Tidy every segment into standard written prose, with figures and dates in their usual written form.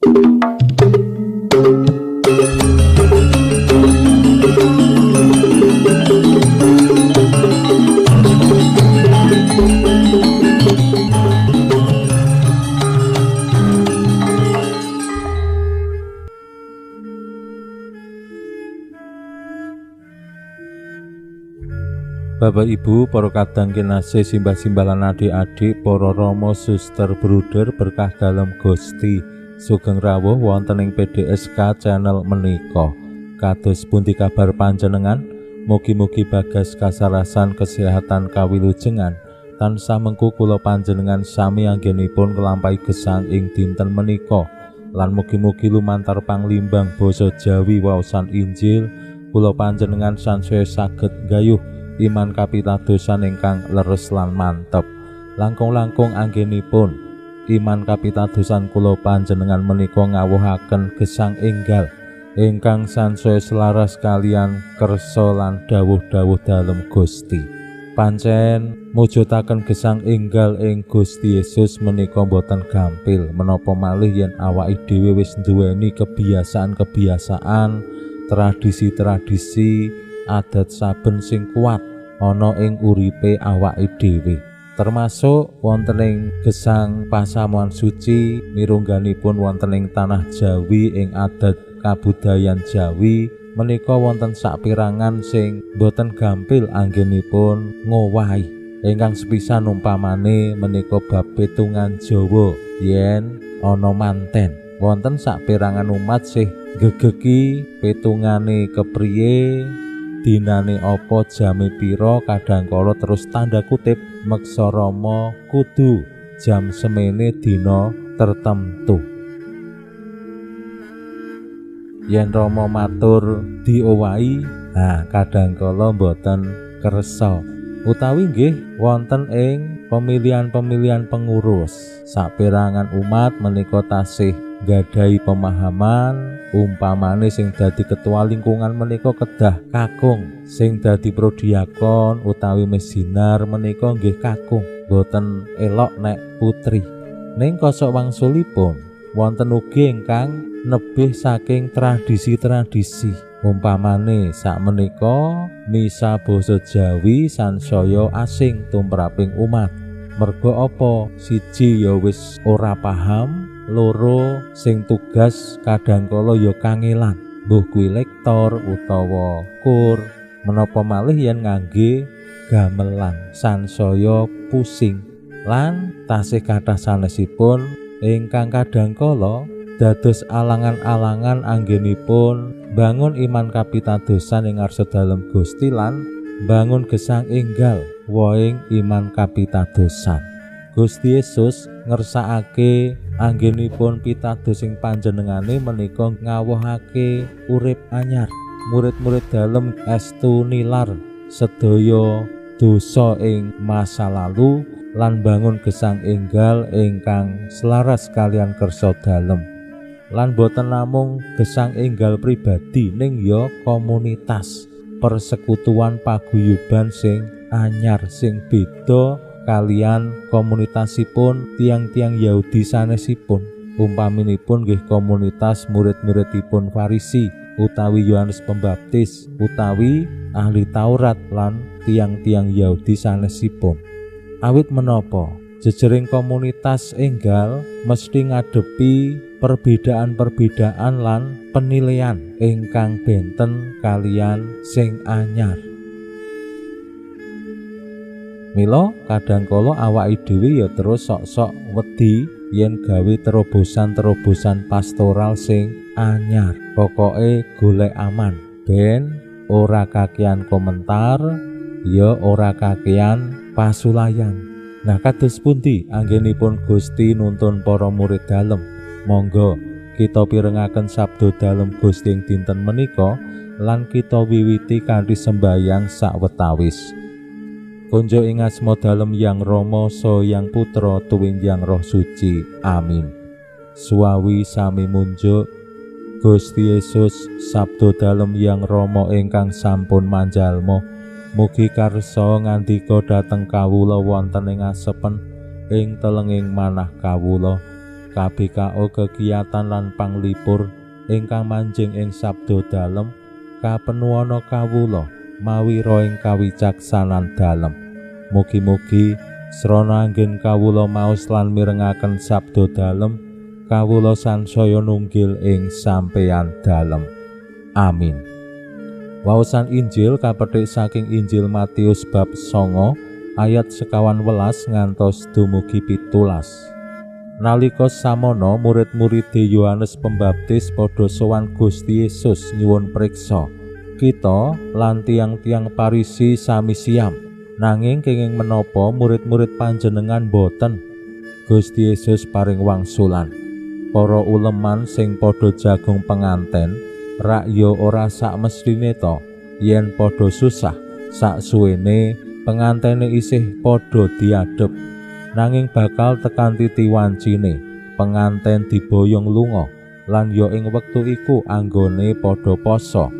Bapak Ibu, para kadang kinasih, simbah-simbah lan adik-adik, para rama, suster, bruder, berkah dalem Gusti. Sugeng rawuh wonten ing PDSK channel menika. Kados pundi kabar panjenengan? Mugi-mugi bagas kasarasan kesehatan kawilujengan. Tansah mengku kula panjenengan sami anggenipun nglampahi gesang ing dinten menika. Lan mugi-mugi lumantar panglimbang basa Jawi waosan Injil kula panjenengan sansaya saged nggayuh iman kapitadosan ingkang leres lan mantep. Langkung-langkung anggenipun iman kapitadosan kula panjenengan menika ngawuhaken gesang enggal ingkang sansaya selaras kalian kersa lan dawuh-dawuh dalem Gusti. Pancen mujudaken gesang enggal ing Gusti Yesus menika boten gampil, menapa malih yen awake dhewe wis nduweni kebiasaan-kebiasaan, tradisi-tradisi, adat saben sing kuat ana ing uripe awake dhewe, termasuk wonten ing gesang pasamuan suci mirungganipun wonten ing tanah Jawi ing adat kabudayan Jawi menika wonten sapirangan sing boten gampil anggenipun ngowahi. Ingkang sepisan umpamane menika bab petungan Jawa yen ana manten, wonten sapirangan umat sih gegeki petungane kepriye, dinane apa, jame pira, kadang kala terus tanda kutip meksa rama kudu jam semene dina tertentu. Yen rama matur diowahi, nah kadang kala mboten kersa. Utawi nggih wonten ing pemilihan-pemilihan pengurus, saperangan umat menika tasih nggadahi pemahaman umpamane sing dadi ketua lingkungan menika kedah kakung, sing dadi prodiakon utawi mesinar menika nggih kakung, boten elok nek putri. Ning kosok wangsulipun wonten ugi ingkang nebih saking tradisi-tradisi. Umpamane sakmenika misa basa Jawi sansaya asing tumraping umat. Mergo apa? Siji ya wis ora paham, loro sing tugas kadangkala ya kangelan, mbuh kuwi lektor utawa kur, menapa malih yen ngangge gamelan sansaya pusing. Lan tasih kathah sanesipun ingkang kadangkala dados alangan-alangan anggenipun bangun iman kapitadosan ing ngarsa dalem Gusti lan bangun gesang enggal wohing iman kapitadosan. Gusti Yesus ngersakake anggenipun pitados ing panjenengane menika ngawuhake urip anyar. Murid-murid dalem estu nilar sedaya dosa ing masa lalu lan bangun gesang enggal ingkang selaras kalian kersa dalem. Lan boten namung gesang enggal pribadi ning ya komunitas, persekutuan paguyuban sing anyar sing beda kalian komunitasipun tiang-tiang Yahudi sanesipun. Umpaminipun nggih komunitas murid-muridipun Farisi utawi Yohanes Pembaptis utawi ahli Taurat lan tiang-tiang Yahudi sanesipun. Awit menapa jejering komunitas enggal mesti ngadepi perbedaan-perbedaan lan penilaian ingkang benten kalian sing anyar. Mila kadangkala awake dhewe ya terus sok-sok wedi yen gawe terobosan-terobosan pastoral sing anyar. Pokoke golek aman ben ora kakean komentar ya ora kakean pasulayan. Nah kados pundi anggenipun Gusti nuntun para murid dalem? Monggo kita pirengaken sabda dalem Gusti ing dinten menika lan kita wiwiti kanthi sembayang sawetawis. Konjo ing asma dalem Yang Rama saha Yang Putra tuwin Yang Roh Suci. Amin. Suwawi sami munjuk Gusti Yesus sabda dalem Yang Rama ingkang sampun manjalma. Mugi karsa ngandika dhateng kawula wonten ing asepen ing telenging manah kawula. KBKO kegiatan lan panglipur ingkang manjing ing sabda dalem kapenuwana kawula mawi roing kawicaksanan dalem. Mugi-mugi srana anggen kawula maos lan mirengaken sabda dalem kawula sansaya nunggil ing sampeyan dalem. Amin. Waosan Injil kapethik saking Injil Matius bab 9 ayat 15 ngantos dumugi 17. Nalika samono murid-muride Yohanes Pembaptis padha sowan Gusti Yesus nyuwun priksa. Kita lan tiang-tiang Parisi sami siam, nanging kenging menapa murid-murid panjenengan boten? Gusti Yesus paring wangsulan. Para uleman sing padha jagung penganten rak ya ora sak mestine to yen padha susah, sak suwene pengantene isih padha diadhep, nanging bakal tekan titi wancine penganten diboyong lunga lan ya ing wektu iku anggone padha poso.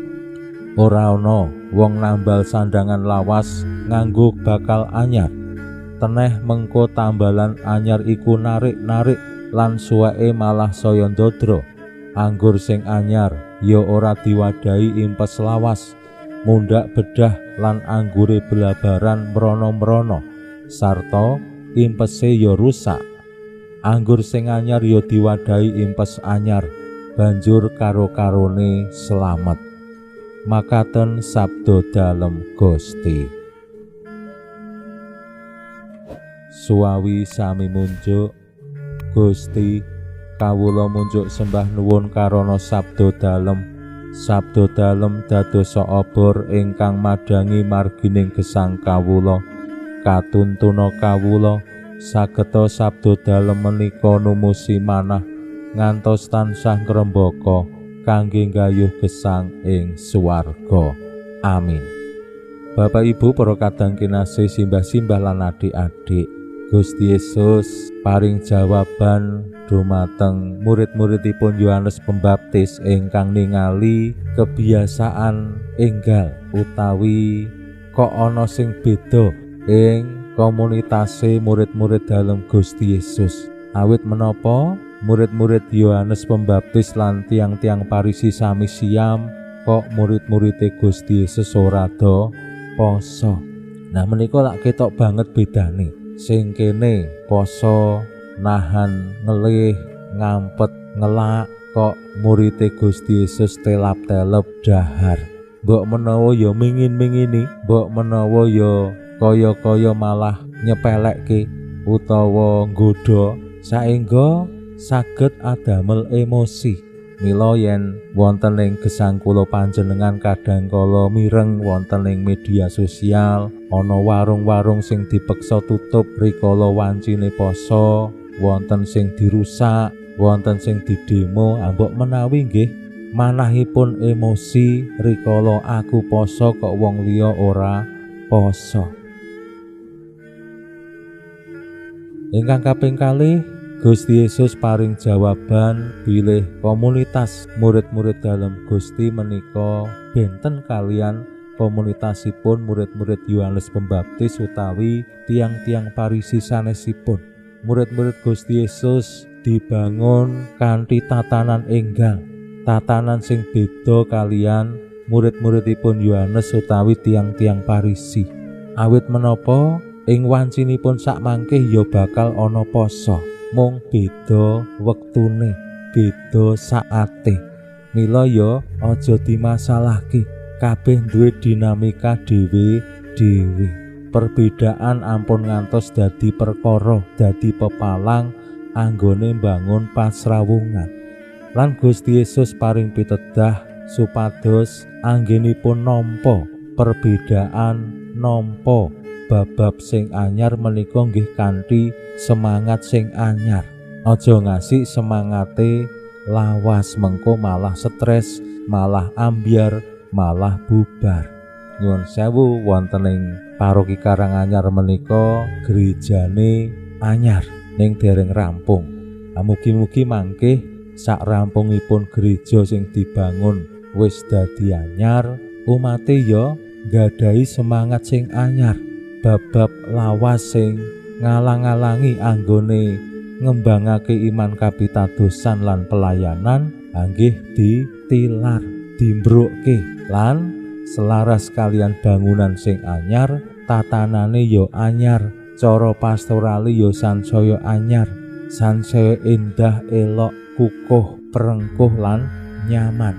Ora ana wong nambal sandangan lawas nganggo bakal anyar, teneh mengko tambalan anyar iku narik-narik lan suweke malah saya ndodro. Anggur sing anyar ya ora diwadahi impes lawas, mundhak bedah lan anggure belabaran mrono-mrono sarta impese ya rusak. Anggur sing anyar ya diwadahi impes anyar, banjur karo-karone selamat. Makaten sabda dalem Gusti. Suwawi sami munjuk Gusti, kawula munjuk sembah nuwun karana sabda dalem. Sabda dalem dadosa obor ingkang madhangi margining gesang kawula. Katuntuna kawula sageta sabda dalem menika numusi manah ngantos tansah ngrembaka kangge nggayuh gesang ing swarga. Amin. Bapak Ibu para kadang kinasih, simbah-simbah lan adik-adik, Gusti Yesus paring jawaban dumateng murid-muridipun Yohanes Pembaptis ingkang ningali kebiasaan enggal utawi kok ana sing beda ing komunitase murid-murid dalem Gusti Yesus. Awit menapa murid-murid Yohanes Pembaptis lan tiang-tiang Parisi sami siam, kok murid-muride Gusti Yesus ora do poso. Nah menika lak ketok banget bedane. Sing kene poso nahan ngelih, ngampet, ngelak, kok murite Gusti Yesus telap-telep dahar. Mbok menawa ya mingin-mingini, mbok menawa ya kaya-kaya malah nyepelekke utawa nggodha saengga saged adamel emosi. Mila yen wonten ing gesang kula panjenengan kadang kala mireng wonten ing media sosial ana warung-warung sing dipeksa tutup rikala wancine poso, wonten sing dirusak, wonten sing didemo, ambok menawi nggih manahipun emosi rikala aku poso kok wong liya ora poso. Ingkang kaping kalih, Gusti Yesus paring jawaban bilih komunitas murid-murid dalem Gusti menika benten kalian komunitasipun murid-murid Yohanes Pembaptis utawi tiang-tiang Parisi sanesipun. Murid-murid Gusti Yesus dibangun kanthi tatanan enggal, tatanan sing beda kalian murid-muridipun Yohanes utawi tiang-tiang Parisi. Awit menapa ing wancinipun sakmangke ya bakal ana poso, mung beda wektune, beda saate. Mila ya aja dimasalahke, kabeh duwe dinamika dhewe-dhewe. Perbedaan ampun ngantos dadi perkara, dadi pepalang anggone mbangun pasrawungan. Lan Gusti Yesus paring pitedah supados anggenipun nampa perbedaan, nampa babab sing anyar menika nggih kanthi semangat sing anyar. Aja ngasih semangate lawas, mengko malah stres, malah ambyar, malah bubar. Nyuwun sewu wonten ing paroki Karanganyar menika gerejane anyar ning dereng rampung. Mugi-mugi mangke sak rampungipun gereja sing dibangun wis dadi anyar, umate ya nggadahi semangat sing anyar. Babab lawas sing ngalang-alangi anggone ngembangake iman kapitadosan lan pelayanan anggih ditilar, dimbrokke lan selaras kalian bangunan sing anyar, tatanane ya anyar, cara pastorale ya sansaya anyar, sansaya endah, elok, kukuh, prengkuh lan nyaman.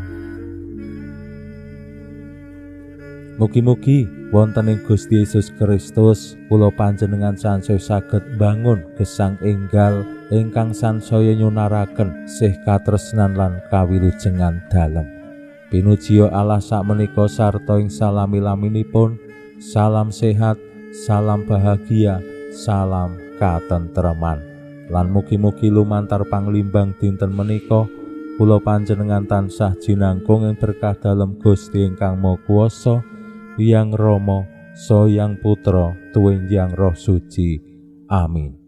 Mugi-mugi wonten ing Gusti Yesus Kristus kula panjenengan sansaya saged bangun gesang enggal ingkang sansaya nyunaraken sih katresnan lan kawilujengan dalem. Pinujiya Allah sakmenika sarta ing salami-laminipun. Salam sehat, salam bahagia, salam katentreman. Lan mugi-mugi lumantar panglimbang dinten menika kula panjenengan tansah jinangkung ing berkah dalem Gusti ingkang Maha Kuwasa, Hyang Rama, Sang Hyang Putra, tuwin Hyang Roh Suci. Amin.